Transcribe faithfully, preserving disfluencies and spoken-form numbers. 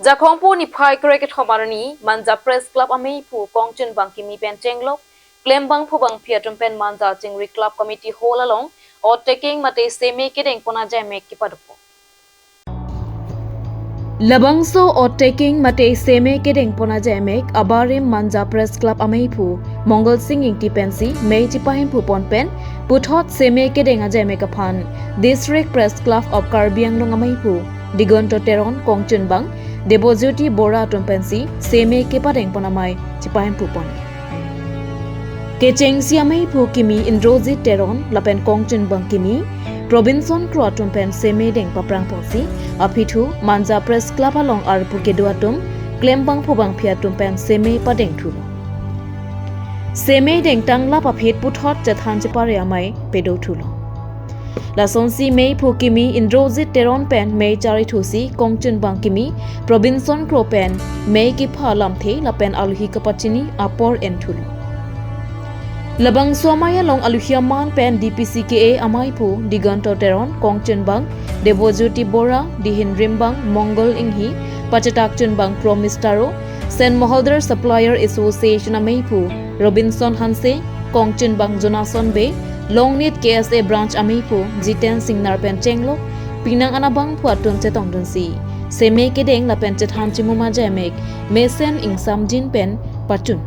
Jakhong pu niphai krekethom arni Manja Press Club ameiphu Kongchunbang Kimi pen chenglok klembangphu bangphi atum pen Manja Chingri Club Committee Hall along oath taking mate seme kedeng pon ajaimek kepadopo. Labangso oath taking mate seme kedeng pon ajaimek abarim Manja Press Club ameiphu Mongal Sing Ingti pensi mei chepahemphu pon pen puthot seme kedeng ajaimek aphan District Press Club of Karbi Anglong ameiphu Digonto Teron Kongchunbang Debojyoti Bora atum pensi seme kepadeng pon amei chepahemphu pon. Kechengsi ameiphu kimi Indrajit Teron lapen Kongchunbang kimi Robinson Kro atum pen seme deng paprang ponsi aphi thu Manja Press Club along arpu kedo atum klembangphu bangphi atum pen seme padeng thulo. Seme dengtang lap aphi puthot chethan chepare amei pedo thulo. Lasonsi meiphu kimi Indrajit Teron pen mei charithusi Kongchunbang kimi Robinson Kro pen mei kepha lamthe lapen alohi kapachini apor en thulo. Labangso amei along alohi aman pen D P C K A ameiphu Digonto Teron, Kongchunbang Debojyoti Bora, Dihin Rimbang Mongal Inghi, Pachetak Chunbang Promise Taro, Saint Moholdar Supplier Association ameiphu Robinson Hanse, Kongchunbang Jonason Bey, Longnit K S A Branch ameiphu Jiten Singnar pen chenglok penang anabangphu atum chetongdunsi seme kedeng lapen chethan chimum ajaimek mesen ingsamjin pen pachun.